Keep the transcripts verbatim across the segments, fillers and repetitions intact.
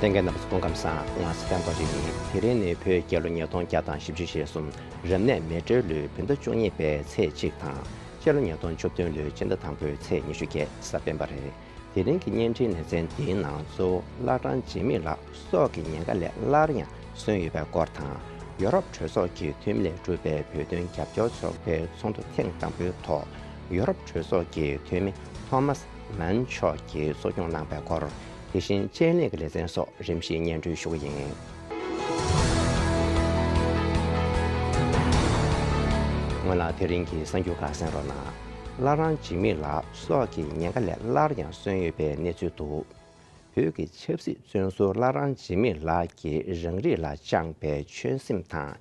གསན་མཁན་རྣམ་པ་ཚོ་སྐུ་ཁམས་བཟང་། ང་ཚེ་བརྟན་རྡོ་རྗེ་ཡིན། དེ་རིང་ནི་བོད་རྒྱལ་ལོ་ཉིས་སྟོང་བརྒྱ་དང་བཞི་བཅུ་ཞེ་གསུམ། རབ་གནས་མེ་སྤྲེལ་ལོའི་བོད་ཟླ་བཅུ་གཉིས་པའི་ཚེས་གཅིག་དང་། སྤྱི་ལོ་ཉིས་སྟོང་བཅུ་བདུན་ལོའི་སྤྱི་ཟླ་དང་པོའི་ཚེས་ཉི་ཤུ་བརྒྱད་གཟའ་སྤེན་པ་རེད། དེ་རིང་གི་བརྙན་འཕྲིན་ལེ་ཚན་འདིའི་ནང་གཙོ་བོ་བླ་བྲང་འཇིགས་མེད་ལགས་སྲོག་གི་ཉེན་ཁ་ལས་སླར་ཡང་གསོན་ཡོད་པའི་སྐོར་དང་། ཡོ་རོབ་གྲོས་ཚོགས་ཀྱི་འཐུས་མི་ལས་གྲུབ་པའི་བོད་དོན་རྒྱབ་སྐྱོར་ཚོགས་པའི་ཚོགས་འདུ་ཐེངས་དང་པོའི་ཐོག་ཡོ་རོབ་གྲོས་ཚོགས་ཀྱི་འཐུས་མི་ཐོ་མཱས་མན་མཆོག་གིས་གཙོ་སྐྱོང་གནང་པའི་སྐོར། དེ་བཞིན་དཔྱད་གླེང་གི་ལེ་ཚན་སོགས་རིམ་བཞིན་སྙན་སྒྲོན་ཞུ་གི་ཡིན། སྔོན་ལ་དེ་རིང་གི་གསར་འགྱུར་ཁག་གསན་རོགས་གནང་། བླ་བྲང་འཇིགས་མེད་ལགས་སྲོག་གི་ཉེན་ཁ་ལས་སླར་ཡང་གསོན་ཡོད་པའི་གནས་ཚུལ་འདུག་བོད་ཀྱི་ཆབ་སྲིད་བཙོན་ཟུར་བླ་བྲང་འཇིགས་མེད་ལགས་ཀྱིས་རང་རིགས་ལ་བཅངས་པའི་ཆོད་སེམས་དང་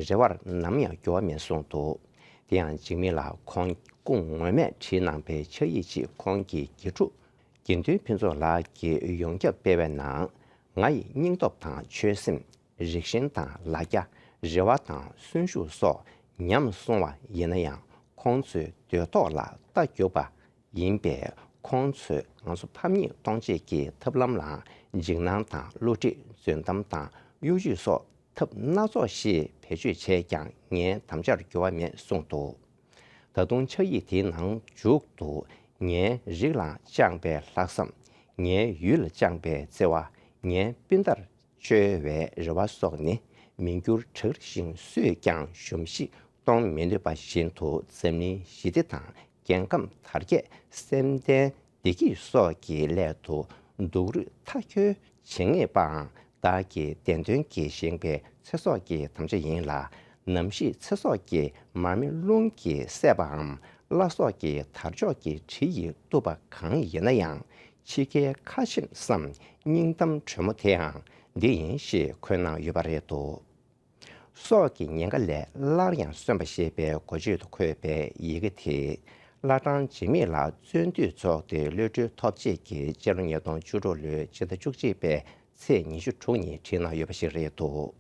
རེ་བར་ནམ་ཡང་འགྱུར་བ་མེད་གསུངས་འདུག་དེ་ཡང་འཇིགས་མེད་ལགས་ཁོང་སྐུ་ངོ་མས་བྲིས་གནང་པའི་ཕྱག་ཡིག་ཅིག་ཁོང་གི་དགེ་ཕྲུག་དགེ་འདུན་ཕུན་ཚོགས་ལགས་ཀྱིས་ཡོངས་ཁྱབ་སྤེལ་བའི་ནང་། ང་ཡི་སྙིང་སྟོབས་དང་ཆོད་སེམས། རིགས་ཞེན་དང་ལ་རྒྱ། རེ་བ་དང་གསོན་ཤུགས་སོགས་ཉམས་སོང་བ་ཡིན་ན་ཡང་། ཁོང་ཚོའི་འདོད་ཐོག་ལ་རྟ་རྒྱུག་པ་ཡིན་པས། ཁོང་ཚོས་ང་ཚོ་ཕམ་ཉེས་གཏོང་བྱེད་ཀྱི་ཐབས་ལམ་ལ་འཇིགས་སྣང་དང་བསླུ་བྲིད། རྫུན་གཏམ་དང་གཡོ་ཇུས་སོགས་ཐབས་སྣ་ཚོགས་ཤིག་བེད་སྤྱོད་བྱས་ཀྱང་ངའི་དམ་བཅར་འགྱུར་བ་མེད་གསུངས་འདུག་ད་དུང་ཕྱག་ཡིག་དེའི་ནང་མཇུག་ཏུ། ངའི་རིགས་ལ་བཅངས་པའི་ལྷག་བསམ། ངའི་ཡུལ་ལ་བཅངས་པའི་བརྩེ་བ། ངའི་སྤུན་ཟླར་བཅོལ་བའི་རེ་བ་སོགས་ནི། མི་འགྱུར་བྲག་རི་བཞིན་སུས་ཀྱང་གཞོམ་གཞིག་གཏོང་མི་ནུས་པ་བཞིན་དུ། འཛམ་གླིང་ཞི་བདེ་དང་སྐྱེ་ཁམས་དར་རྒྱས། སེམས་ལྡན་བདེ་སྐྱིད་སོགས་ཀྱི་སླད་དུ་སྡུག་རུས་མཐའ་འཁྱོལ་བྱེད་ངེས་པའང་བདག་གི་བདེན་དོན་གྱིས་བཞེངས་པའི་ཚེ་སྲོག་གི་དམ་བཅའ་ཡིན་ལ། ནམ་ཞིག་ཚེ་སྲོག་གི་མར་མེ་རླུང་གིས་བསྲེགས་པའམ། བླ་སྲོག་གི་དར་ལྕོག་གིས་གྲི་ཡིས་གཏུབས་པ་གང་ཡིན་ན་ཡང་། འཆི་ཁའི་ཁ་ཆེམས་སམ་སྙིང་གཏམ་དྲོན་མོ་དེའང་འདི་ཡིན་ཞེས་འཁོད་གནང་ཡོད་པ་རེད་འདུག་སྲོག་གི་ཉེན་ཁ་ལས་སླར་ཡང་གསོན་པ་ཞེས་པའི་འགོ་བརྗོད་དུ་འཁོད་པའི་ཡི་གེ་དེ། བླ་བྲང་འཇིགས་མེད་ལགས་བཙོན་འདུས་ཚོགས་སྡེའི་གློད་གྲོལ་ཐོབ་རྗེས་ཀྱི་སྤྱི་ལོ་ཉིས་སྟོང་བཅུ་དྲུག་ལོའི་ཕྱི་ཟླ་བཅུ་གཅིག་པའི་ཚེས་ཉི་ཤུ་དྲུག་ཉིན་བྲིས་གནང་ཡོད་པ་ཞིག་རེད་འདུག་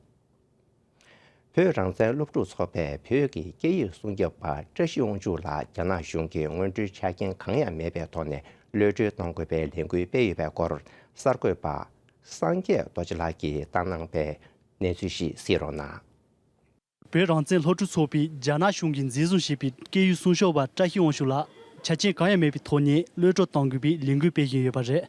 བོད་རང་བཙན་སློབ་ཕྲུག་ཚོགས་པས་བོད་ཀྱི་སྐད་ཡིག་སྲུང་སྐྱོབ་པ་བཀྲ་ཤིས་དབང་ཕྱུག་ལགས་རྒྱ་ནག་གཞུང་གིས་སྔོན་འགྲོའི་ཆ་རྐྱེན་གང་ཡང་མེད་པའི་ཐོག་ནས་གློད་གྲོལ་གཏོང་དགོས་པའི་ལས་འགུལ་སྤེལ་ཡོད་པའི་སྐོར། གསར་འགོད་པ་སངས་རྒྱས་རྡོ་རྗེ་ལགས་ཀྱིས་བཏང་གནང་པའི་གནས་ཚུལ་ཞིག་གཟིགས་རོགས་གནང་། བོད་རང་བཙན་སློབ་ཕྲུག་ཚོགས་པས་རྒྱ་ནག་གཞུང་གིས་འཛིན་བཟུང་བྱས་པའི་སྐད་ཡིག་སྲུང་སྐྱོབ་པ་བཀྲ་ཤིས་དབང་ཕྱུག་ལགས་ཆ་རྐྱེན་གང་ཡང་མེད་པའི་ཐོག་ནས་གློད་གྲོལ་གཏོང་དགོས་པའི་ལས་འགུལ་སྤེལ་བཞིན་ཡོད་པ་རེད།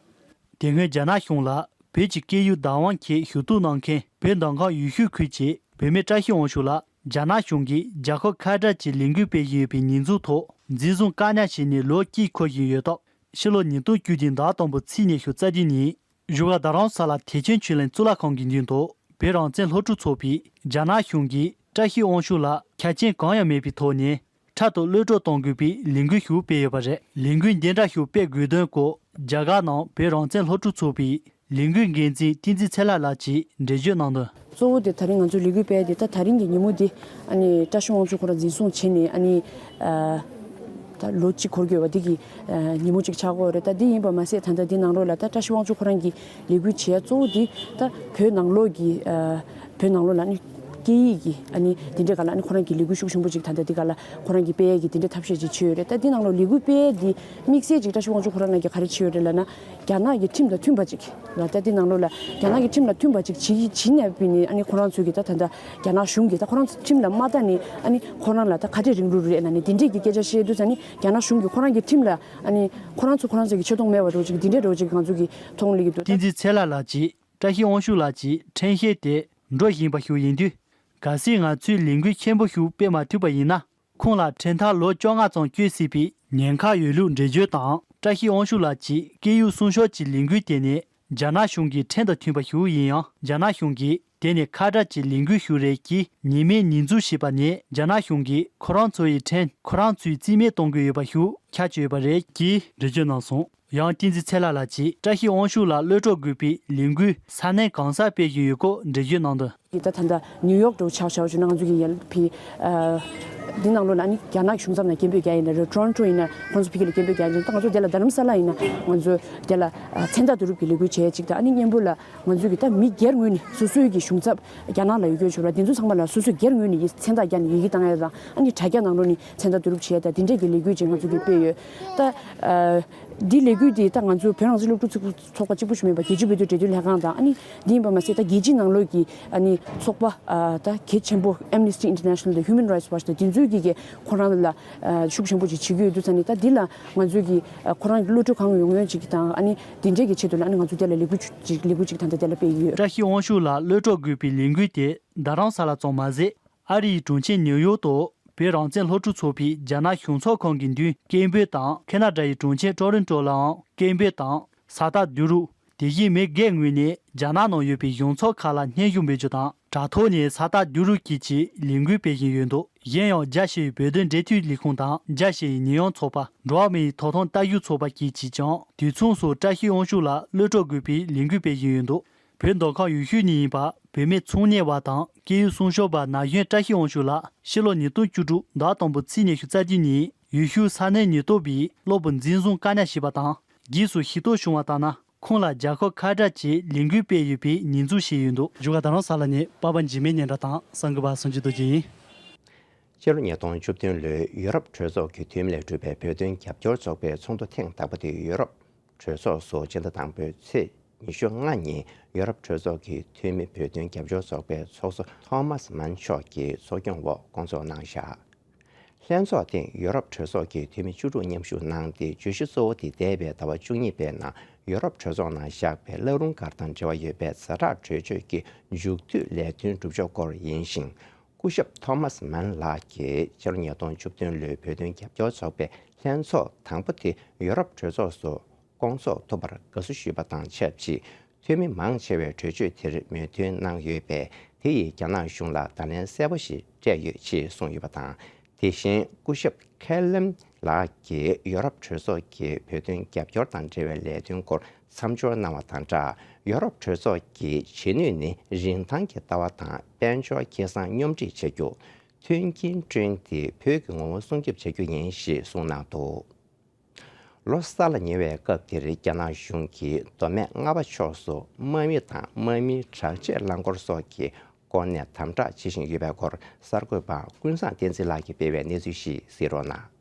དེ་སྔོན་རྒྱ་ནག་གཞུང་ལ་བོད་ཀྱི་སྐད་ཡིག་བདག་དབང་གི་ཞུ་གཏུག་གནང་མཁན་བོད་མདོ་ཁམས་ཡུལ་ཤུལ་ཁུལ་གྱི་བུད་མེད་བཀྲ་ཤིས་དབང་ཕྱུག་ལགས་རྒྱ་ནག་གཞུང་གིས་རྒྱལ་ཁབ་ཁ་བྲལ་གྱི་ལས་འགུལ་སྤེལ་བཞིན་ཡོད་པའི་ཉེས་འཛུགས་ཐོག་འཛིན་བཟུང་བཀག་ཉར་བྱས་ནས་ལོ་གཅིག་འཁོར་བཞིན་ཡོད་སྟབས། ཕྱི་ལོ་ཉིས་སྟོང་བཅུ་བདུན་ཟླ་དང་པོ་ཚེས་ཉི་ཤུ་རྩ་བདུན་ཉིན་བཞུགས་སྒར་རྡ་རམ་ས་ལ་བདེ་ཆེན་ཆོས་གླིང་གཙུག་ལག་ཁང་གི་མདུན་དུ་བོད་རང་བཙན་སློབ་ཕྲུག་ཚོགས་པས་རྒྱ་ནག་གཞུང་གིས་བཀྲ་ཤིས་དབང་ཕྱུག་ལགས་ཆ་རྐྱེན་གང་ཡང་མེད་པའི་ཐོག་ནས་འཕྲལ་དུ་གློད་གྲོལ་གཏོང་དགོས་པའི་ལས་འགུལ་ཞིག་སྤེལ་ཡོད་པ་རེད། ལས་འགུལ་འདི་འདྲ་ཞིག་སྤེལ་དགོས་དོན་སྐོར་རྒྱ་གར་ནང་བོད་རང་བཙན་སློབ་ཕྲུག་ཚོགས་པའི་ལས་འགུལ་འགན་འཛིན་བསྟན་འཛིན་ཚེ་ལྷ་ལགས་ཀྱིས་འགྲེལ་བརྗོད་གནང་དོན། གཙོ་བོ་དེ་ད་རིང་ང་ཚོས་ལས་འགུལ་སྤེལ་ཡ་དེ་ད་ད་རིང་གི་ཉིན་མོ་འདི་ཨ་ནི་བཀྲ་ཤིས་དབང་ཕྱུག་ཁོ་རང་འཛིན་བཟུང་བྱས་ནས་ཨ་ནི་ཨ་ད་ལོ་གཅིག་འཁོར་དགོས་པ་འདི་གི་ཨ་ཉིན་མོ་གཅིག་ཆགས་ཀྱི་ཡོད་རེད། ད་འདི་ཡིན་པ་མ་ཟད་ད་ལྟ་འདི་ནང་ལོགས་ལ་ད་བཀྲ་ཤིས་དབང་ཕྱུག་ཁོ་རང་གི་ལས་འགུལ་བྱེད་ཡ་གཙོ་བོ་འདི་ད་བོད་ནང་ལོགས་ཀྱི་ཨ་བོད་ནང་ལོགས་ལ་ཨ་ནི་སྐད་ཡིག་གི་ཨ་ནི་འདི་འདྲའི་སྒང་ལ་ཨ་ནི་ཁོ་རང་གི་ལས་འགུལ་ཤུགས་ཆེན་པོ་ཅིག་ད་ལྟ་འདི་སྒང་ལ་ཁོ་རང་གི་སྤེལ་ཡ་གི་འདི་འདྲའི་ཐབས་ཤེས་ཅིག་བྱས་ཡོད་རེད། ད་འདི་ནང་ལོགས་ལས་འགུལ་སྤེལ་ཡ་འདི་དམིགས་བསལ་ཅིག་བཀྲ་ཤིས་དབང་ཕྱུག་ཁོ་རང་ལ་གི་ག་རེ་བྱས་ཡོད་རེད་ལབ་ན། རྒྱ་ནག་གི་ཁྲིམས་དང་མཐུན་པ་ཅིག་ལ་ད་འདི་ནང་ལོགས་ལ་རྒྱ་ནག་གི་ཁྲིམས་ལ་མཐུན་པ་ཅིག་བྱེད་ཀྱི་བྱེད་ནས་པི་ནི་ཨ་ནི་ཁོ་རང་ཚོས་ཀྱི་ད་ད་ལྟ་རྒྱ་ནག་གཞུང་གིས་ད་ཁོ་རང་ཚོ་ཁྲིམས་ལ་མ་ལྟ་ནས་ཨ་ནི་ཁོ་རང་ལ་ད་ག་འདྲས་རིང་ལུགས་རེད་ན་ནི་འདི་འདྲས་ཀྱི་སྐད་ཆ་བཤད་དུས་ཙ་ནི་རྒྱ་ནག་གཞུང་གིས་ཁོ་རང་གི་ཁྲིམས་ལ་ཨ་ནི་ཁོ་རང་ཚོ་ཁོ་རང་ཚོ་གི་ཆེ་མཐོང་མེད་པ་འདྲ་བོ་ཅིག་འདི་འདྲས་འདྲ་བོ་ཅིག་ང་ཚོ་གི་མཐོང་ལེ་གི་འདུག་བསྟན་འཛིན་ཚེ་ལྷ་ལགས་ཀྱིས་བཀྲ་ཤིས་དབང་ཕྱུག་ལགས་ཀྱི་ཁྲིམས་གཞི་དེ་འགྲོ་བཞིན་པ་ཞིག་ཡིན་དུས། གལ་སྲིད་ང་ཚོས་ལས་འགུལ་ཆེན་པོ་ཞིག་སྤེལ་མ་ཐུབ་པ་ཡིན་ན། ཁོང་ལ་ཁྲིམས་ཐག་ལོ་བཅོ་ལྔ་ཙམ་གཅོད་སྲིད་པའི་ཉེན་ཁ་ཡོད་ལུགས་འགྲེལ་བརྗོད་དང་། བཀྲ་ཤིས་དབང་ཕྱུག་ལགས་ཀྱིས་སྐད་ཡིག་སྲུང་སྐྱོབ་ཀྱི་ལས་འགུལ་དེ་ནི་རྒྱ་ནག་གཞུང་གི་ཁྲིམས་དང་མཐུན་པ་ཞིག་ཡིན་ཡང་། རྒྱ་ནག་གཞུང་གིས་དེ་ནི་ཁ་བྲལ་གྱི་ལས་འགུལ་ཞིག་རེད་ཅེས་ཉེས་མེད་ཉེས་འཛུགས་བྱས་པ་ནི། རྒྱ་ནག་གཞུང་གིས་ཁོ་རང་ཚོ་ཡི་ཁྲིམས་ཁོ་རང་ཚོས་རྩིས་མེད་གཏོང་གི་ཡོད་པ་ཞིག་ཁྱབ་བྱས་ཡོད་པ་རེད་ཅེས་འགྲེལ་བརྗོད་གནང་སོང་། ཡང་བསྟན་འཛིན་ཚེ་ལྷ་ལགས་ཀྱིས་བཀྲ་ཤིས་དབང་ཕྱུག་ལགས་གློད་གྲོལ་དགོས་པའི་ལས་འགུལ་ས་གནས་གང་སར་སྤེལ་བཞིན་ཡོད་སྐོར་འགྲེལ་བརྗོད་གནང་དོན། ད་ད་ལྟ་ནིའུ་ཡོག་འདྲ་བོ་ཆ་བཞག་པ་བྱུང་ན་ང་ཚོ་གི་ཡལ་ཕི་ཨ་འདི་ནང་ལོགས་ལ་ཨ་ནི་རྒྱ་ནག་གཞུང་ཚབ་ནང་སྐད་འབོད་རྒྱག་ཡིན་ན་རེད། ཊོ་རོན་ཊོ་ཡིན་ན་ཁོང་ཚོ་ཕ་གི་ལ་སྐད་འབོད་རྒྱག་ཡིན་ན། ད་ང་ཚོ་དེ་ལ་རྡ་རམ་ས་ལ་ཡིན་ན་ང་ཚོ་དེ་ལ་ཨ་མཚན་རྟགས་བསྡུ་རུབ་ཀྱི་ལས་འགུལ་བྱས་ཅིག་དང་། ཨ་ནི་མཉམ་པོ་ལ་ང་ཚོ་གི་ད་མི་སྒེར་ངོས་ནས་སོ་སོའི་གི་གཞུང་ཚབ་རྒྱ་ནག་ལ་ཡོད་རྒྱུ་བྱུང་ར་འདི་ཚོ་ཚང་མ་ལ་སོ་སོའི་སྒེར་ངོས་ནས་ཡི་མཚན་རྟགས་རྒྱག་ནས་ཡི་གེ་བཏང་ཡ་དང་། ཨ་ནི་དྲ་རྒྱ་ནང་ལོགས་ནས་མཚན་རྟགས་བསྡུ་རུབ་བྱས་དང་། དེ་འདྲས་ཀྱི་ལས་འགུལ་ཅིག་ང་ཚོ་གི་སྤེལ་ཡོད། ད་ཨ། འདི་ལས་འགུལ་འདི་ད་ང་ཚོ་བོད་རང་བཙན་སློབ་ཕྲུག་ཚོགས་པ་གཅིག་པུ་ཞིག་མིན་པ། རྒྱལ་སྤྱིའི་བོད་དོན་འབྲེལ་མཐུད་ལྷན་ཁང་དང་། ཨ་ནི་འདི་ཡིན་པ་མ་ཟད། ད་རྒྱལ་སྤྱིའི་ནང་ལོགས་ཀྱི་ཨ་ནི་ཚོགས་པ་ཨ་ད་གལ་ཆེན་པོ་Amnesty International དང་Human Rights Watch དང་འདི་ཚོས་ཀྱིས་ཀྱི་ཁོ་རང་ལ་ཨ་ཤུགས་ཆེན་པོ་ཅིག་བྱེད་ཀྱི་ཡོད་དུས་ཙང་ནི། ད་འདི་ལ་ང་ཚོས་ཀྱི་ཨ་ཁོ་རང་གི་གློད་གྲོལ་གང་ཡོང་ཡོང་ཅིག་དང་། ཨ་ནི་འདི་འདྲས་ཀྱི་ཆེད་དུ་ལ་ཨ་ནི་ང་ཚོས་དེ་ལ་ལས་འགུལ་ཅིག་ལས་འགུལ་ཅིག་ད་ལྟ་དེ་ལ་སྤེལ་ཡོད། བཀྲ་ཤིས་དབང་ཕྱུག་ལགས་གློད་གྲོལ་དགོས་པའི་ལས་འགུལ་དེ་རྡ་རམ་ས་ལ་ཙམ་མ་ཟད། ཨ་རི་ཡི་གྲོང་ཁྱེར་ནིའུ་ཡོག་ཏུ་བོད་རང་བཙན་སློབ་ཕྲུག་ཚོགས་པའི་རྒྱ་ནག་གཞུང་ཚབ་ཁང་གི་མདུན་སྐད་འབོད་དང་། ཁེ་ན་ཌ་ཡི་གྲོང་ཁྱེར་ཊོ་རོན་ཊོ་ལའང་སྐད་འབོད་དང་། ས་རྟགས་བསྡུ་རུབ། དེ་བཞིན་མི་སྒེར་ངོས་ནས་རྒྱ་ནག་ནང་ཡོད་པའི་གཞུང་ཚབ་ཁག་ལ་སྙན་ཞུ་འབུལ་རྒྱུ་དང་། དྲ་ཐོག་ནས་ས་རྟགས་བསྡུ་རུབ་བྱེད་ཆེད་ལས་འགུལ་སྤེལ་བཞིན་ཡོད་འདུག་གཞན་ཡང་། རྒྱ་ཆེའི་བོད་དོན་འབྲེལ་མཐུད་ལས་ཁུངས་དང་། རྒྱ་ཆེའི་ཉེས་ཡངས་ཚོགས་པ། འགྲོ་བ་མིའི་ཐོབ་ཐང་ལྟ་ཞིབ་ཚོགས་པ་བཅས་ཀྱིས་ཀྱང་དུས་མཚུངས་སུ་བཀྲ་ཤིས་དབང་ཕྱུག་ལ་གློད་གྲོལ་དགོས་པའི་ལས་འགུལ་སྤེལ་བཞིན་ཡོད་འདུག་བོད་མདོ་ཁམས་ཡུལ་ཤུལ་ནས་ཡིན་པ་བུད་མེད་ཚོང་གཉེར་བ་དང་སྐྱེས་ཡུལ་སུམ་བྱང་བ་ན་གཞོན་བཀྲ་ཤིས་དབང་ཕྱུག་ལགས་ཕྱི་ལོ་ཉིས་སྟོང་བཅུ་དྲུག་ཟླ་དང་པོ་ཚེས་ཉི་ཤུ་རྩ་བདུན་ཉིན་ཡུལ་ཤུལ་ས་གནས་ཉེན་རྟོག་པས་གློ་བུར་འཛིན་བཟུང་བཀག་ཉར་བྱས་པ་དང་། རྗེས་སུ་ཤེས་རྟོགས་བྱུང་བ་ལྟར་ན། ཁོང་ལ་རྒྱལ་ཁབ་ཁ་བྲལ་ཆེད་ལས་འགུལ་སྤེལ་ཡོད་པའི་ཉེས་འཛུགས་བྱས་ཡོད་འདུག་བཞུགས་སྒར་རྡ་རམ་ས་ལ་ནས་པ་པ་འཇིགས་མེད་སྙན་གྲགས་དང་གསར་འགོད་པ་སངས་རྒྱས་རྡོ་རྗེ་ཡིན། ཕྱི་ལོ་ཉིས་སྟོང་བཅུ་བདུན་ལོའི་ཡུ་རོབ་གྲོས་ཚོགས་ཀྱི་འཐུས་མི་ལས་གྲུབ་པའི་བོད་དོན་རྒྱབ་སྐྱོར་ཚོགས་པའི་ཚོགས་འདུ་ཐེངས་དང་པོ་དེ་ཡུ་རོབ་གྲོས་ཚོགས་སུ་སྤྱི་ཟླ་དང་པོའི་ཚེས་ཉི་ཤུ་ལྔ་ཉིན་ཡུ་རོབ་གྲོས་ཚོགས་ཀྱི་འཐུས་མི་བོད་དོན་རྒྱབ་སྐྱོར་ཚོགས་པའི་ཚོགས་གཙོ་ཐོ་མཱས་མན་ཤོག་གི་ཚོགས་སྐྱོང་འོག་བསྐོང་ཚོགས་གནང་བཞག་ལྷན་ཚོགས་སྟེང་ཡུ་རོབ་གྲོས་ཚོགས་ཀྱི་འཐུས་མི་བཅུ་དྲུག་མཉམ་ཞུགས་གནང་སྟེ། བརྗོད་གཞི་གཙོ་བོ་དེ་འདས་པའི་ཟླ་བ་བཅུ་གཉིས་པའི་ནང་ཡུ་རོབ་གྲོས་ཚོགས་ནང་བཞག་པའི་བླ་རུང་སྒར་དང་འབྲེལ་བ་ཡོད་པའི་ཛ་དྲག་གྲོས་ཆོད་ཀྱི་མཇུག་བསྡུ་ལས་དོན་སྒྲུབ་ཕྱོགས་སྐོར་ཡིན་ཞིང་། སྐུ་ཞབས་ཐོ་མཱས་མན་ལགས་ཀྱིས་ཕྱི་ལོ་ཉིས་སྟོང་བཅུ་བདུན་ལོའི་བོད་དོན་རྒྱབ་སྐྱོར་ཚོགས་པའི་ལྷན་ཚོགས་དང་པོ་དེ་ཡུ་རོབ་གྲོས་ཚོགས་སུ་བསྐོང་ཚོགས་ཐུབ་པར་དགའ་བསུ་ཞུས་པ་དང་ཆབས་ཅིག་འཐུས་མི་མང་ཆེ་བས་གྲོས་ཆོད་དེར་མོས་མཐུན་གནང་ཡོད་པས། དེ་ཡིས་རྒྱ་ནག་གཞུང་ལ་བརྡ་ལན་གསལ་པོ་ཞིག་སྤྲད་ཡོད་ཅེས་གསུངས་ཡོད་པ་དང་། དེ་བཞིན་སྐུ་ཞབས་ཁེ་ལེམ་ལགས་ཀྱིས་ཡུ་རོབ་གྲོས་ཚོགས་ཀྱི་བོད་དོན་རྒྱབ་སྐྱོར་དང་འབྲེལ་བའི་ལས་དོན་སྐོར་མཚམས་སྦྱོར་གནང་བ་དང་སྦྲགས། ཡུ་རོབ་གྲོས་ཚོགས་ཀྱི་བྱེད་ནུས་ནི་རིན་ཐང་གི་ལྟ་བ་དང་དཔལ་འབྱོར་ཁེ་བཟང་སྙོམས་སྒྲིག་བྱ་རྒྱུ། མཐུན་རྐྱེན་བསྐྲུན་ཏེ་བོད་ཀྱི་ངོ་བོ་སྲུང་སྐྱོབ་བྱ་རྒྱུ་ཡིན་ཞེས་གསུངས་གནང་འདུག་ལོ་གསར་ལ་ཉེ་བའི་སྐབས་འདིར་རྒྱ་ནག་གཞུང་གིས་མདོ་སྨད་རྔ་བ་ཕྱོགས་སུ་དམག་མི་དང་དམག་མིའི་དྲག་ཆས་རླངས་འཁོར་སོགས་ཀྱི་སྐོར་ནས་དམ་དྲག་བྱེད་བཞིན་ཡོད་པའི་སྐོར་གསར་འགོད་པ་ཀུན་བཟང་བསྟན་འཛིན་ལགས་ཀྱིས་སྤེལ་བའི་གནས་ཚུལ་ཞིག་གཟིགས་རོགས་གནང་།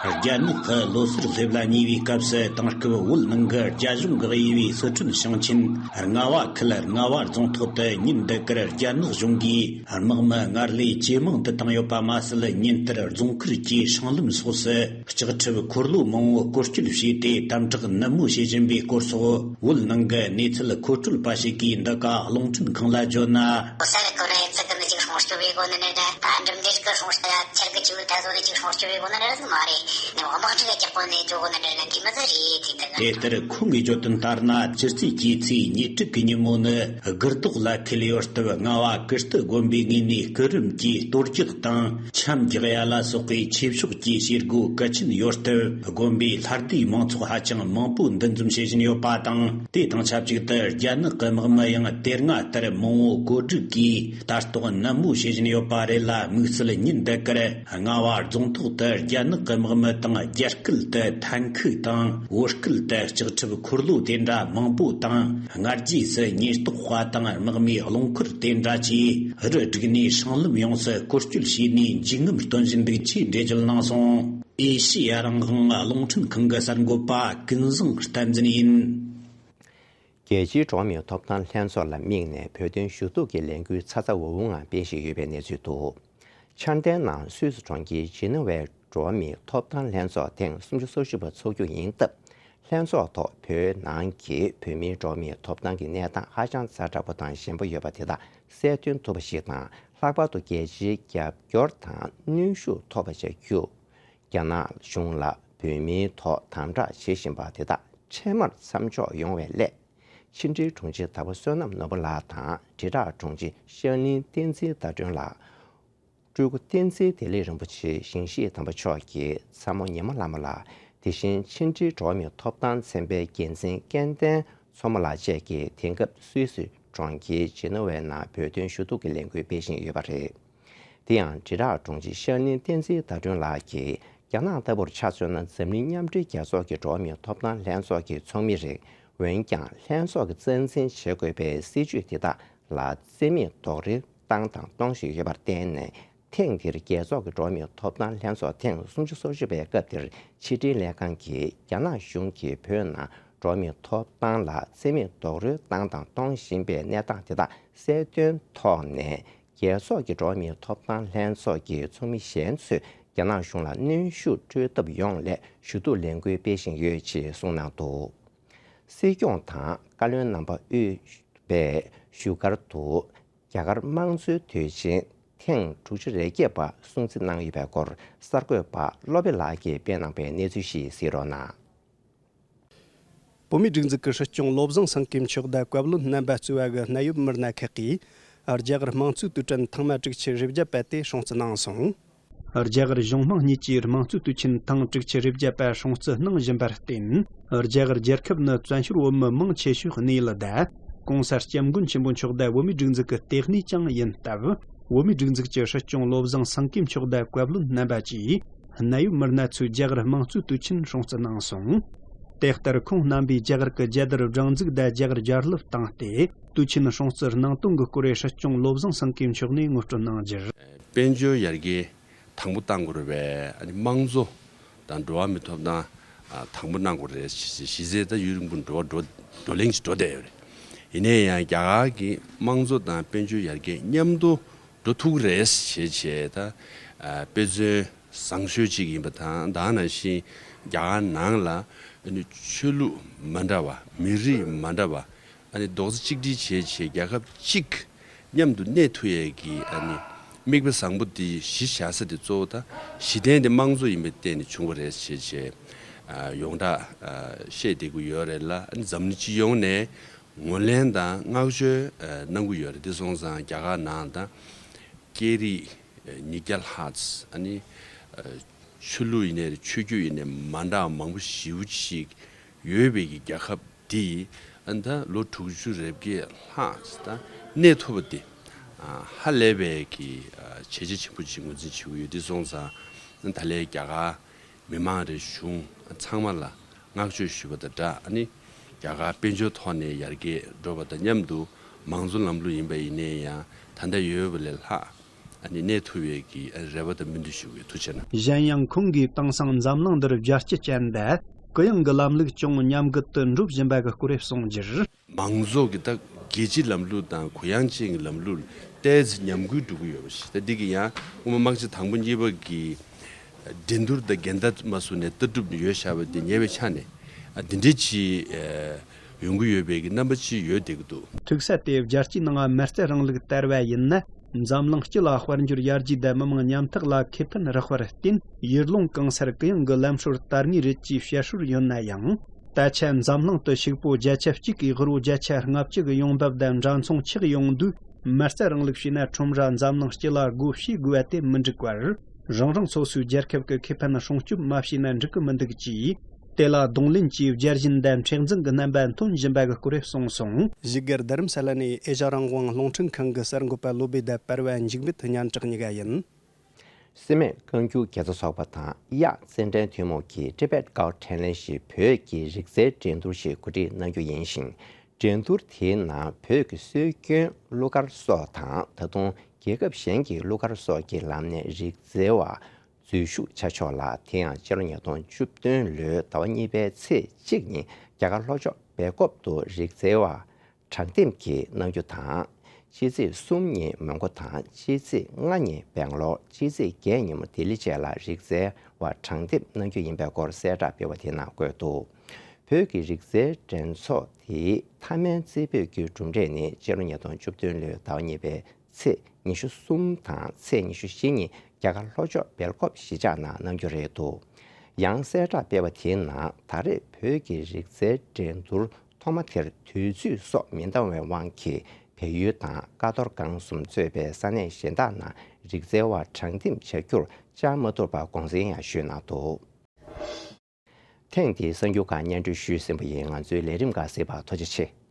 རྒྱ་ནག་གི་ལོ་སར་སླེབས་ལ་ཉེ་བའི་སྐབས་སུ། དེང་སྐབས་བོད་ནང་གི་རྒྱ་གཞུང་གིས་དབྱེ་བའི་སི་ཁྲོན་ཞིང་ཆེན་རྔ་བ་ཁུལ་རྔ་བ་རྫོང་ཐོག་ཏུ་ཉིན་འདི་གར་རྒྱ་ནག་གཞུང་གིས་དམག་མི་སྔར་ལས་ཇེ་མང་དུ་བཏང་ཡོད་པ་མ་ཟད། ཉིན་ལྟར་རྫོང་ཁུལ་གྱི་སྲང་ལམ་སོགས་སུ་ལྕགས་ཁྲབ་འཁོར་ལོ་མང་བོ་བཀོལ་སྤྱོད་བྱས་ཏེ་དམ་དྲག་ནན་མོ་བྱེད་བཞིན་པའི་སྐོར་སོགས་བོད་ནང་གི་གནས་ཚུལ་མཁོ་སྤྲོད་པ་ཞིག་གིས་འདི་ག་རླུང་འཕྲིན་ཁང་ལ་བརྗོད་ན། གོ་ས་ལ་ཁོ་རང་ཚིག་གི་མི་གཅིག་སྲུང་སྐྱོབ་བྱེད་དགོས་ནི་རེད། ད་འགྲིམ་འདིར་གི་སྲུང་སྐྱོབ་ཡ་ཁྱེར་གི་ཅིག་ད་བཟོ་ནི་གཅིག་སྲུང་སྐྱོབ་བྱེད་དགོས་ནི་རེད་ཟེར་མ་རེད། ནི་དམག་འཁྲུག་ཡ་རྒྱག་གོ་ནི་འཇོག་གོ་ནི་རེད་ན་དེ་མི་ཚ་རེད་དེ་ད། དེ་ལྟར་ཁོང་གིས་བརྗོད་དོན་ལྟར་ན། སྤྱི་ཚེས་བཅུ་ཚེས་ཉེར་དྲུག་གི་ཉིན་མོ་ནི་སྒིར་རྡོག་ལ་འཁེལ་ཡོད་སྟབས། རྔ་བ་ཀིརྟི་དགོན་པའི་ངོས་ནས་སྐུ་རིམ་གྱིས་གཏོར་རྒྱག་དང་འཆམ་རྒྱག་ཡ་ལ་སོགས་པའི་ཆོས་ཕྱོགས་ཀྱི་བྱེད་སྒོ་གལ་ཆེན་ཡོད་སྟབས། དགོན་པའི་ལྷ་སྡེའི་མང་ཚོགས་ཧ་ཅང་མང་པོ་འདུ་འཛོམས་བྱེད་བཞིན་ཡོད་པ་དང་། དེ་དང་ཆབས་ཅིག་ཏུ་རྒྱ་ནག་གི་དམག་མི་ཡང་དེ་སྔ་ལྟར་མང་བོ་བཀོད་སྒྲིག་གིས་ལྟ་རྟོག་ནན་མོ་བྱེད་བཞིན་ཡོད་པ་རེད་ལ། དམིགས་བསལ་ཉིན་འདི་གར་རྔ་བ་རྫོང་ཐོག་ཏུ་རྒྱ་ནག་གི་དམག་མི་དང་། རྒྱ་སྐད་དུ་ཐན་ཁུ་དང་། བོད་སྐད་དུ་ལྕགས་ཁྲབ་འཁོར་ལོ་དེ་འདྲ་མང་པོ་དང་། སྔ་རྗེས་སུ་ཉེན་རྟོག་པ་དང་དམག་མིའི་རླངས་འཁོར་དེ་འདྲ་བཅས་རུ་བསྒྲིགས་ནས་སྲང་ལམ་ཡོངས་སུ་བཀོལ་སྤྱོད་བྱས་ནས་འཇིགས་རྔམ་སྟོན་བཞིན་འདུག་ཅེས་འགྲེལ་བརྗོད་གནང་སོང་། ཨེ་ཤེ་ཡ་རང་དབང་རླུང་འཕྲིན་ཁང་གི་གསར་འགོད་པ་ཀུན་བཟང་བསྟན་འཛིན་ཡིན། རྒྱལ་སྤྱིའི་འགྲོ་བ་མིའི་ཐོབ་ཐང་ལྷན་ཚོགས་ལ་དམིགས་ནས་བོད་དོན་ཞུ་གཏུག་གི་ལས་འགུལ་ཚ་ཚ་འུར་འུར་ངང་སྤེལ་བཞིན་ཡོད་པའི་གནས་ཚུལ་འདུག་འཆར་ལྡན་ནང་སུད་སི་གྲོང་ཁྱེར་ཇི་ནི་ཝའི་འགྲོ་བ་མིའི་ཐོབ་ཐང་ལྷན་ཚོགས་ཐེངས་སུམ་ཅུ་སོ་བཞི་པ་འཚོགས་རྒྱུ་ཡིན་སྟབས། ལྷན་ཚོགས་ཐོག་བོད་ནང་གི་བོད་མིའི་འགྲོ་བ་མིའི་ཐོབ་ཐང་གི་གནས་སྟངས་ཧ་ཅང་ཛ་དྲག་པོ་དང་ཞན་པོ་ཡོད་པ་དེ་དག་གསལ་སྟོན་ཐུབ་པ་ཞིག་དང་། ལྷག་པར་དུ་རྒྱལ་སྤྱིའི་རྒྱབ་སྐྱོར་དང་གནོན་ཤུགས་ཐོབ་པ་བྱ་རྒྱུ། རྒྱ་ནག་གཞུང་ལ་བོད་མིའི་ཐོག་དམ་དྲག་བྱེད་བཞིན་པ་དེ་དག་འཕྲལ་མར་མཚམས་འཇོག་ཡོང་བའི་སླད། ཕྱི་དྲིལ་དྲུང་ཆེ་དྭགས་པོ་བསོད་ནམས་ནོར་བུ་ལགས་དང་། དྲིལ་བསྒྲགས་དྲུང་ཆེ་ཤར་གླིང་བསྟན་འཛིན་ཟླ་སྒྲོན་ལགས། སྤྲུལ་སྐུ་བསྟན་འཛིན་བདེ་ལེགས་རིན་པོ་ཆེ་ཞིང་གཤེགས་དམ་པ་མཆོག་གིས་ཚ་མོ་ཉི་མ་ལྷ་མོ་ལགས། དེ་བཞིན་ཕྱི་དྲིལ་འགྲོ་བ་མིའི་ཐོབ་ཐང་ཚན་པའི་འགན་འཛིན་སྐལ་ལྡན་མཚོ་མོ་ལགས་བཅས་ཀྱིས་དེང་སྐབས་སུད་སི་གྲོང་ཁྱེར་ཇི་ནི་ཝའི་ནང་བོད་དོན་ཞུ་གཏུག་གི་ལས་འགུལ་སྤེལ་བཞིན་ཡོད་པ་རེད། དེ་ཡང་དྲིལ་བསྒྲགས་དྲུང་ཆེ་ཤར་གླིང་བསྟན་འཛིན་ཟླ་སྒྲོན་ལགས་ཀྱིས། རྒྱ་ནག་ལྟ་བུར་ཆ་མཚོན་ན། འཛམ་གླིང་མཉམ་འབྲེལ་རྒྱལ་ཚོགས་ཀྱི་འགྲོ་བ་མིའི་ཐོབ་ཐང་ལྷན་ཚོགས་ཀྱི་ཚོགས་མི་རེད། འོན་ཀྱང་ལྷན་ཚོགས་ཀྱི་རྩ་འཛིན་བྱེད་དགོས་པའི་སྲིད་ཇུས་དེ་དག་ལ་རྩིས་མེད་རྡོག་རོལ་བཏང་དང་གཏོང་བཞིན་ཡོད་པར་བརྟེན་ནས། ཐེངས་འདིར་རྒྱལ་ཚོགས་ཀྱི་འགྲོ་བ་མིའི་ཐོབ་ཐང་ལྷན་ཚོགས་ཐེངས་སུམ་ཅུ་སོ་བཞི་པའི་སྐབས་དེར་ཕྱི་དྲིལ་ལྷན་ཁང་གིས་རྒྱ་ནག་གཞུང་གིས་བོད་ནང་འགྲོ་བ་མིའི་ཐོབ་ཐང་ལ་བརྩི་མེད་རྡོག་རོལ་བཏང་དང་གཏོང་བཞིན་པའི་གནས་སྟངས་དེ་དག་གསལ་སྟོན་ཐོག་ནས། རྒྱལ་ཚོགས་ཀྱི་འགྲོ་བ་མིའི་ཐོབ་ཐང་ལྷན་ཚོགས་ཀྱི་ཚོགས་མི་གཞན་ཚོས་རྒྱ་ནག་གཞུང་ལ་གནོན་ཤུགས་སྤྲོད་ཐབས་ཡོང་སླད་ཞུ་གཏུག་ལས་འགུལ་སྤེལ་བཞིན་ཡོད་ཅེས་གསུངས་གནང་འདུག་སྲིད་སྐྱོང་དང་བཀའ་བློན་རྣམ་པ་དབུས་པའི་བཞུགས་སྒར་དུ་རྒྱ་གར་དམངས་གཙོའི་དུས་ཆེན་ཐེངས་དྲུག་ཅུ་རེ་བརྒྱད་པ་སྲུང་བརྩི་གནང་ཡོད་པའི་སྐོར་གསར་འགོད་པ་བློ་བྷེ་ལགས་ཀྱིས་སྤེལ་གནང་པའི་གནས་ཚུལ་ཞིག་གཟིགས་རོགས་གནང་། བོད་མིའི་སྒྲིག་འཛུགས་ཀྱི་སྲིད་སྐྱོང་བློ་བཟང་སེང་གེ་མཆོག་དང་བཀའ་བློན་རྣམ་པ་གཙོས་པ་གི་གནད་ཡོད་མི་སྣ་ཁག་གིས་རྒྱ་གར་དམངས་གཙོའི་དུས་དྲན་ཐེངས་མ་དྲུག་ཅུ་རེ་བརྒྱད་པ་དེ་སྲུང་བརྩི་གནང་སོང་། རྒྱ་གར་གཞུང་དམངས་གཉིས་ཀྱིས་དམངས་གཙོའི་དུས་ཆེན་ཐེངས་དྲུག་ཅུ་རེ་བརྒྱད་པ་སྲུང་བརྩི་གནང་བཞིན་པར་བརྟེན། རྒྱ་གར་རྒྱལ་ཁབ་ནི་བཙན་བྱོལ་བོད་མི་མང་ཆེ་ཤོས་གནས་ཡུལ་དང་། ྋགོང་ས་ྋསྐྱབས་མགོན་ཆེན་པོ་མཆོག་དང་བོད་མིའི་སྒྲིག་འཛུགས་ཀྱི་ལྟེ་གནས་ཀྱང་ཡིན་སྟབས། བོད་མིའི་སྒྲིག་འཛུགས་ཀྱི་སྲིད་སྐྱོང་བློ་བཟང་སེང་གེ་མཆོག་དང་བཀའ་བློན་རྣམ་པ་བཅས་གནད་ཡོད་མི་སྣ་ཚོས་རྒྱ་གར་དམངས་གཙོའི་དུས་ཆེན་སྲུང་བརྩི་གནང་སོང་། དེ་ལྟར་ཁོང་རྣམ་པས་རྒྱ་གར་གྱི་རྒྱལ་དར་སྒྲེང་འཛུགས་དང་རྒྱ་གར་རྒྱལ་གླུ་བཏང་སྟེ་དུས་ཆེན་སྲུང་བརྩི་གནང་སྟངས་ཀྱི་སྐོར་སྲིད་སྐྱོང་བློ་བཟང་སེང་གེ་མཆོག་ནས་ངོ་སྤྲོད་གནང་རྒྱུར། དཔལ་འབྱོར་ཡར་རྒྱས་དང་པོ་བཏང་དགོས་རེད་པས། ཨ་ནི་དམངས་གཙོ་དང་འགྲོ་བ་མིའི་ཐོབ་ཐང་ཨ་དང་པོ་གནང་དགོས་རེད་ཞེས་གཞི་རྩའི་ད་ཡུན་རིང་པོ་འགྲོ་བ་འགྲོ་བགྲོ་གླེང་ཞིག་འགྲོ་བསྡད་ཡོད་རེད། ཡིན་ནའི་ཡང་རྒྱ་གར་གྱི་དམངས་གཙོ་དང་དཔལ་འབྱོར་ཡར་རྒྱས་མཉམ་དུ་འགྲོ་ཐུབ་ཀྱི་རེད་ཞེས་བྱས་ད་ཨ་དཔེ་མཚོན་བཟང་ཤོས་ཅིག་ཡིན་པ་དང་། ད་ག་ནང་བཞིན་རྒྱ་གར་ནང་ལ་ཨ་ནི་ཆོས་ལུགས་མ་འདྲ་བ། མི་རིགས་མ་འདྲ་བ། ཨ་ནི་རྡོག་རྩ་གཅིག་སྒྲིལ་བྱས་བྱས་རྒྱལ་ཁབ་གཅིག་མཉམ་དུ་གནས་ཐུབ་ཡས་ཀྱི་ཨ་ནི་དམིགས་པ་བཟང་པོ་འདི་གཞི་བཞག་ས་དེ་གཙོ་བོ་ད་གཞི་རྟེན་དེ་དམངས་གཙོ་ཡིན་པའི་སྟེང་ནས་བྱུང་བ་རེད་ཞེས་བྱས་ཨ་ཡོངས་གྲགས་ཨ་བཤད་བསྡད་ཀྱི་ཡོད་རེད་ལ། ཨ་ནི་འཛམ་གླིང་སྤྱི་ཡོངས་ནས་ངོས་ལེན་དང་བསྔགས་བརྗོད་ཨ་གནང་གི་ཡོད་རེད། དེ་སོང་ཙང་རྒྱ་གར་ནང་དང་སྐད་རིགས་ཉིས་བརྒྱ་ལྷག་ཙམ། ཨ་ནི་ཨ་ཆོས་ལུགས་ཡིན་ནའི་ཆོས་བརྒྱུད་ཡིན་ནའི་མ་འདྲ་བ་མང་པོ་ཞེ་པོ་ཅིག་ཡོད་པའི་གི་རྒྱལ་ཁབ་འདི་ཨ་ནི་ད་ལོ་དྲུག་ཅུ་རེ་བརྒྱད་ལྷག་ཙམ་ད་གནས་ཐུབ་པ་འདི་ཨ་ཧ་ལས་པའི་གི་ཨ་བྱས་རྗེས་ཆེན་པོ་ཅིག་ངོས་འཛིན་བྱེད་ཀྱི་ཡོད། དེ་སོང་ཙང་ད་ལན་རྒྱ་གར་མི་མང་རེད། གཞུང་ཚང་མ་ལ་བསྔགས་བརྗོད་ཞུ་བ་དང་སྦྲགས། ཨ་ནི་རྒྱ་གར་དཔལ་འབྱོར་ཐོག་ནས་ཡར་རྒྱས་འགྲོ་བ་དང་མཉམ་དུ་དམངས་གཙོ་ལམ་ལུགས་ཡིན་པ་ཡིན་ནའི་ཡང་ད་ལྟ་ཡོད་པ་ལས་ལྷག་ཨ་ནི་གནས་ཐུབ་ཡས་ཀྱི་རེ་བ་དང་སྨོན་འདུན་ཞུ་དགོས། ཐུགས་རྗེ་གནང་། གཞན་ཡང་ཁོང་གིས་དེང་སང་འཛམ་གླིང་འདིར་རྒྱལ་སྤྱི་ཅན་དང་གུ་ཡངས་ཀྱི་ལམ་ལུགས་ཅུང་ཉམས་རྒུད་དུ་འགྲོ་བཞིན་པ་གི་སྐོར་གསུངས་རྒྱུར། མང་གཙོ་གི་ད་རྒྱལ་སྤྱིའི་ལམ་ལུགས་དང་གུ་ཡངས་ཅན་གྱི་ལམ་ལུགས་ཏོག་ཙམ་ཉམས་རྒུད་འགྲོ་གི་ཡོད་པ་ཞིག་ད་འདི་གི་ཡང་དབུ་མ་དམག་སྤྱི་དང་པོ་གཉིས་པ་གི་འགྲན་བསྡུར་དང་འགལ་ཟླ་མ་བཟུང་ནས་ལྟ་གྲུབ་ཡོད་བཞག་པ་དེ་ཉེ་བའི་ཆ་ནས་ཨ་འདི་འདྲའི་ཅིག་ཨ་ཡོང་གི་ཡོད་པའི་གི་རྣམ་པ་ཅིག་ཡོད་བསྡད་ཀྱི་འདུག །དུས་ཚོད་དེ་རྒྱལ་སྤྱིའི་ནང་མ་རྩའི་རིང་ལུགས་དར་བ་ཡིན་ན། འཛམ་གླིང་སྤྱི་ལ་དཔལ་འབྱོར་ཡར་རྒྱས་དང་མི་དམངས་ཉམ་ཐག་ལ་ཁེ་ཕན་རག་པར་བརྟེན། ཡུལ་ལུང་གང་སར་གུ་ཡངས་ཀྱི་ལམ་སྲོལ་དར་ངེས་རེད་ཅེས་བཤད་སྲོལ་ཡོད་ན་ཡང་། ད་ཆ་འཛམ་གླིང་དུ་ཕྱུག་པོ་བརྒྱ་ཆ་གཅིག་གིས་དབུལ་བོ་བརྒྱ་ཆ་ལྔ་བཅུ་གི་ཡོང་འབབ་དང་འདྲ་མཚུངས་ཆགས་ཡོང་དུས། མ་རྩ་རིང་ལུགས་བྱས་ན་ཁྲོམ་ར་འཛམ་གླིང་སྤྱི་ལ་སྒོ་ཕྱེ་དགོས་པ་དེ་མི་འགྲིག་པར། རང་རང་སོ་སོའི་རྒྱལ་ཁབ་ཀྱི་ཁེ་ཕན་སྲུང་སྐྱོབ་མ་བྱས་ན་འགྲིག་གི་མི་འདུག་ཅེས། དེ་ལ་གདོང་ལེན་གྱིས་བརྒྱ་བྱིན་དང་མཁྲེགས་འཛིན་གྱི་རྣམ་པ་འཐོན་བཞིན་པ་གི་སྐོར་གསུངས་སོང་། བཞུགས་སྒར་རྡ་རམ་ས་ལ་ནས་ཨེ་ཤ་རང་དབང་རླུང་འཕྲིན་ཁང་གི་གསར་འགོད་པ་བློ་བྷེ་དང་བར་བ་འཇིགས་མེད་སྙན་གྲགས་གཉིས་ཀ་ཡིན། སི་མེར་བཀའ་འགྱུར་དགེ་རྩ་ཚོགས་པ་དང་གཡག་རྩེད་འགྲན་ཐུན་མོང་གིས་Tibet Got Talent ཞེས་བོད་ཀྱི་རིག་རྩལ་འགྲན་བསྡུར་ཞིག་གོ་སྒྲིག་གནང་རྒྱུ་ཡིན་ཞིང་། འགྲན་བསྡུར་དེའི་ནང་བོད་ཀྱི་སྲོལ་རྒྱུན་གླུ་གར་སོགས་དང་ད་དུང་རྒྱལ་ཁབ་གཞན་གྱི་གླུ་གར་སོགས་ཀྱི་ལམ་ནས་རིག་རྩལ་བ་འཛུལ་ཞུགས་བྱ་ཆོག་ལ། དེ་ཡང་སྤྱི་ལོ་ཉིས་སྟོང་བཅུ་བདུན་ལོའི་ཟླ་བ་གཉིས་པའི་ཚེས་གཅིག་ཉིན་རྒྱ་གར་ལྷོ་ཕྱོགས་སྦེལ་ཀོབ་ཏུ་རིག་རྩལ་བ་དྲང་འདེམས་ཀྱིས་གནང་རྒྱུ་དང་། ཕྱི་ཚེས་གསུམ་ཉིན་མོན་གྷོ་དང་ཕྱི་ཚེས་ལྔ་ཉིན་སྦེང་ལོར། ཕྱི་ཚེས་བརྒྱད་ཉིན་མོ་ལྡི་ལི་བཅས་ལ་རིག་རྩལ་བ་དྲང་འདེམས་གནང་རྒྱུ་ཡིན་པའི་སྐོར་གསལ་བསྒྲགས་སྤེལ་བ་དེའི་ནང་འཁོད་འདུག །བོད་ཀྱི་རིག་རྩལ་འགྲན་ཚོགས་དེའི་མཐའ་མའི་རྩེ་ཕུད་ཀྱི་གྲུབ་འབྲས་ནི་སྤྱི་ལོ་ཉིས་སྟོང་བཅུ་བདུན་ལོའི་ཟླ་བ་གཉིས་པའི་ཚེས་ཉི་ཤུ་གསུམ་དང་ཚེས་ཉི་ཤུ་བཞི་ཉིན་རྒྱ་གར་ལྷོ་ཕྱོགས་སྦེལ་ཀོབ་གཞིས་ཆགས་ནང་གནང་རྒྱུ་རེད་འདུག །ཡང་གསལ་བསྒྲགས་སྤེལ་བ་དེའི་ནང་ད་རེས་བོད་ཀྱི་རིག་རྩལ་འགྲན་བསྡུར་ཐོག་མ་དེར་དུས་ཚོད་སོགས་མི་འདང་བའི་དབང་གིས་བལ་ཡུལ་དང་ཀ་རྡོར་སྒང་གསུམ་གཙོས་པའི་ས་གནས་གཞན་དག་ནང་རིག་རྩལ་བ་དྲང་འདེམས་བྱ་རྒྱུར་བཅར་མ་ཐུབ་པར་དགོངས་སེལ་ཡང་ཞུས་གནང་འདུག །ཐེངས་འདིའི་གསར་འགྱུར་ཁག་སྙན་སྒྲོན་ཞུས་ཟིན་པ་ཡིན། ང་ཚོའི་ལས་རིམ་ཁག་གཟིགས་པར་ཐུགས་རྗེ་ཆེ།